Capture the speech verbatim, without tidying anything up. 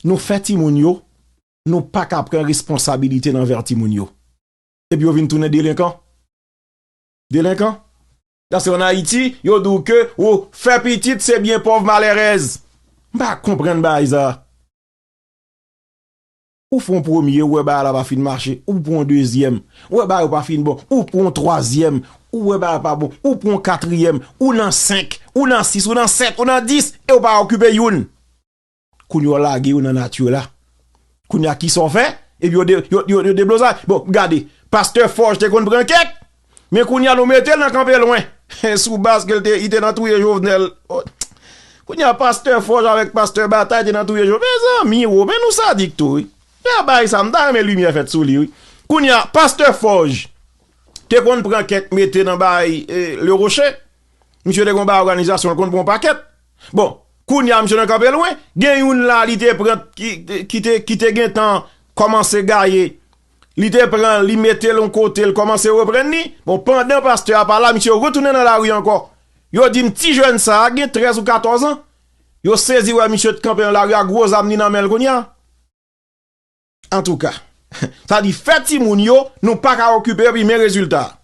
Nou fè timoun yo, nou pa ka pran responsabilite nan vè timoun yo. Epi yo vin tounen delenkan. Delenkan. Paske ann Ayiti, yo di w ke ou fè pitit se byen pòv malerèz. M pa konprann bagay sa. Ou fè yon premye, ou wè bagay la pa fin mache, ou pran yon dezyèm, ou wè bagay yo pa fin bon, ou pran yon twazyèm, ou wè bagay pa bon, ou pran yon katriyèm, ou nan senk, ou nan sis, ou nan sèt, ou nan dis, e ou pa okipe youn. Kounye a w lage yo nan nati la. Kounye a kisa w fè? Epi yo de, yo, yo, yo deblozay. Bon, gade, pastè Fòj te konn pran kèk, men kounye a nou mete l nan kanpe lwen. Sou baz ke l te, li te nan touye Jovenel. Oh. Kounye a pastè Fòj avèk pastè Batay te nan touye Jovenel. Mezanmi, wo, men nou sadik tou, wi. Fè bay sa, m ta renmen limyè fèt sou li, wi. Kounye a, pastè Fòj te konn pran kèk mete nan bay eh, Le Rocher. Misye te gon bay òganizasyon, l konn pran pakèt. Bon, kounye a, misye nan kanpe lwen. Gen youn la, li te pran, ki, ki te, ki te gentan kòmanse gaye. Li te pran, li mete l yon kote, l kòmanse reprann li. Bon, pandan pastè a pa la, misye retounen nan lari ankò. Yo di m ti jèn sa a gen trèz ou katòz an. Yo sezi wè misye t kanpe nan lari a, gwo zam li nan men l kounye a. Antouka, sa di fè timoun yo, nou pa ka okipe yo, epi men rezilta.